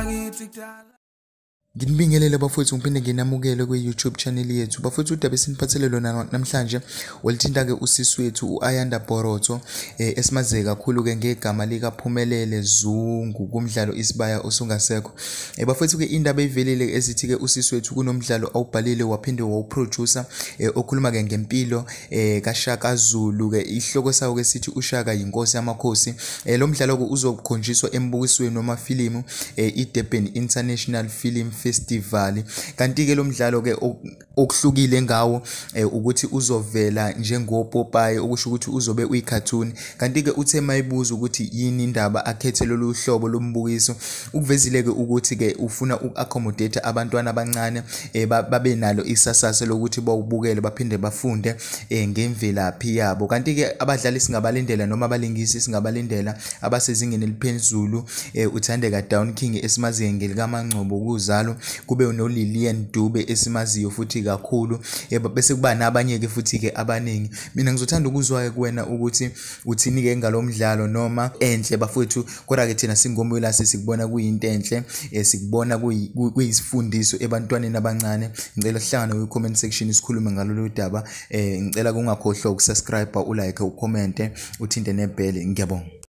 Bakithi kudala. Nginibingelele bafowethu, ngiphinde nginamukele kwi-YouTube channel yethu. Bafowethu, udaba esiniphathele lona namhlanje olithinta-ke usisi wethu u-Ayanda Borotho, esimaziyo kakhulu-ke ngegama likaPhumelele Zungu kumdlalo Isibaya osungasekho. Bafowethu-ke indaba eyivelile ezithi-ke usisi wethu kunomdlalo awubhalile waphinde wawuproducer, okhuluma-ke ngempilo kaShaka Zulu-ke. Isihloko sawo-ke sithi uShaka yinkosi yamakhosi. Lo mdlalo-ke uzokhonjiswa embukisweni wamafilimu, i-Durban International Film Festival. Kanti-ke lo mdlalo-ke okuhlukile ngawo ukuthi uzovela njengopopayi, okusho ukuthi uzobe uyi-cartoon. Kanti-ke uthe mayibuza ukuthi yini indaba akhethe lolu hlobo lombukiso, ukuvezile-ke ukuthi-ke ufuna uku-accommodate abantwana abancane, babe nalo isasasa lokuthi bawubukele baphinde bafunde ngemvelaphi yabo. Kanti-ke abadlali singabalindela noma abalingisi singabalindela abasezingeni eliphezulu, uThandeka Down King esimaziyo ngelikaMangcobo kuzalo, kube noLillian Dube esimaziyo futhi kakhulu, bese kuba nabanye-ke futhi-ke abaningi. Mina ngizothanda ukuzwa-ke kuwena ukuthi uthini-ke ngalo mdlalo noma enhle bafowethu, kodwa-ke thina singomwelase sikubona kuyinto enhle, sikubona kuyisifundiso ebantwaneni abancane. Ngicela sihlangane kwi-comment section sikhulume ngalolu daba. Ngicela kungakhohlwa ukusubscribe, ulike, ucommente, uthinte nebhele. Ngiyabonga.